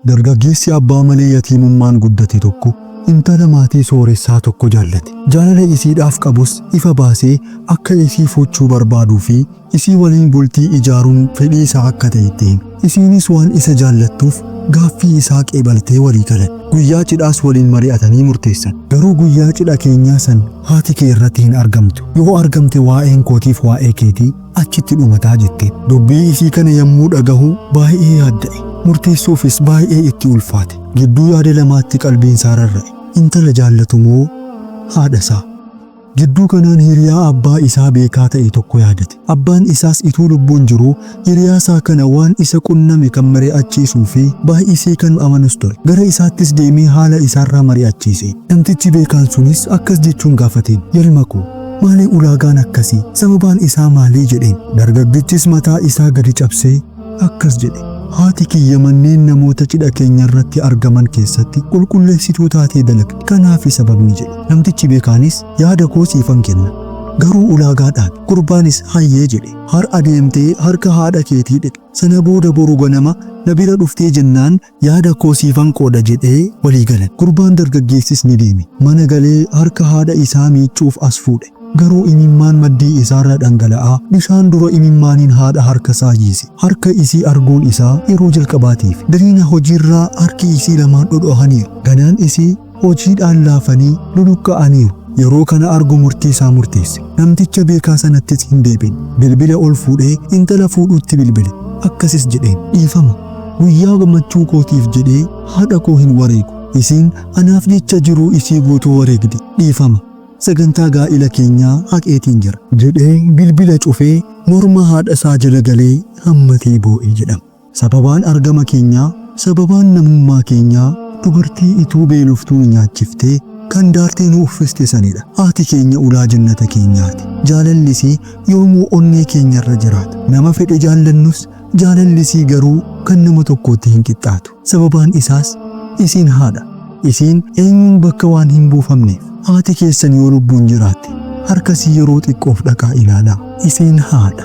Dargaggeessi abbaa malee yatiimummaan guddate tokko intala maatii sooressaa tokko jaallate. Jaalala isiidhaaf qabus ifa baasee akka isii fuuchuu barbaaduu fi isii waliin bultii ijaaruun fedhii isaa akka ta'e itti hime. Isiinis waan isa jaallattuuf gaaffii isaa qeebaltee walii galan. Guyyaa cidhaas waliin mari'atanii murteessan. Garuu guyyaa cidha keenyaa san haati kee irratti hin argamtu. Yoo argamte waa'een kootiif waa'ee keetii achitti dhumataa jetteen. Dubbii isii kana yommuu dhagahu baay'ee yaadda'e. Murteessuufis baay'ee itti ulfaate. Gidduu yaada lamaatti qalbiin isaa rarra'e. Intala jaallatu moo haadha isaa? Gidduu kanaan hiriyaa abbaa isaa beekaa ta'e tokko yaadate. Abbaan isaas ituu lubbuun jiruu hiriyaa isaa kana waan isa qunname kan mari'achiisuu fi baay'isee kan amanus ture. Gara isaattis deemee haala isaarraa mari'achiise. Namtichi beekaan sunis akkas jechuun gaafateen, Yalma koo, maalii ulaagaan akkasii? Sababaan isaa maalii? jedheen. Dargaggichis mataa isaa gadi cabsee akkas jedhe, Haati kiyya manneen namoota cidha keenyarratti argaman keessatti qulqulleessituu taatee dalagdi. Kanaafi sababni jedhe. Namtichi beekaanis, Yaada koo siifan kenna. Garuu ulaagaa dhaabi. Gurbaanis hayyee jedhe. Har'a deemtee harka haadha keetii dhiqi. Sana booda boru ganama na bira dhuftee jennaan yaada koo siifan qooda jedhee walii galan. Gurbaan dargaggeessis ni deeme. Mana galee harka haadha isaa miiccuuf as fuudhe. Garuu imimmaan maddii isaarra dhangala'aa bishaan dura imimmaaniin haadha harkasaa jiise. Harka isii arguun isaa yeroo jalqabaatiifi. Diriina hojiirraa harki isii lamaan dhodhohaniiru. Ganaan isii hojiidhaan laafanii luluqqa'aniiru. Yeroo kana argu murtii isaa murteesse. Namticha beekaa sanattis hin deebine. Bilbila ol fuudhee intala fuudhuutti bilbile. Akkasis jedheen, Dhiifama! Guyyaa gammachuu kootiif jedhee haadha koo hin wareegu. Isiin anaaf jecha jiruu isii guutuu wareegdi. Dhiifama! Sagantaa gaa'ila keenyaa haqeetiin jira. Jedhee bilbila cufee morma haadha isaa jala galee hammatee boo'e jedhama. Sababaan argama keenyaa, sababaan namummaa keenyaa dubartii ituu beeloftuu nu nyaachiftee, kan daartee nu uffiste sanidha. Haati keenya ulaa jannata keenyaati. Jaalalli isii yoomuu onnee keenyarra jiraata. Nama fedhe jaallannus jaalalli isii garuu kan nama tokkootti hin qixxaatu. Sababaan isaas isiin haadha. Isiin eenyuun bakka waan hin buufamneef. Haati keessan yoo lubbuun jiraatte harka isii yeroo xiqqoof dhaqaa ilaalaa. Isiin haadha.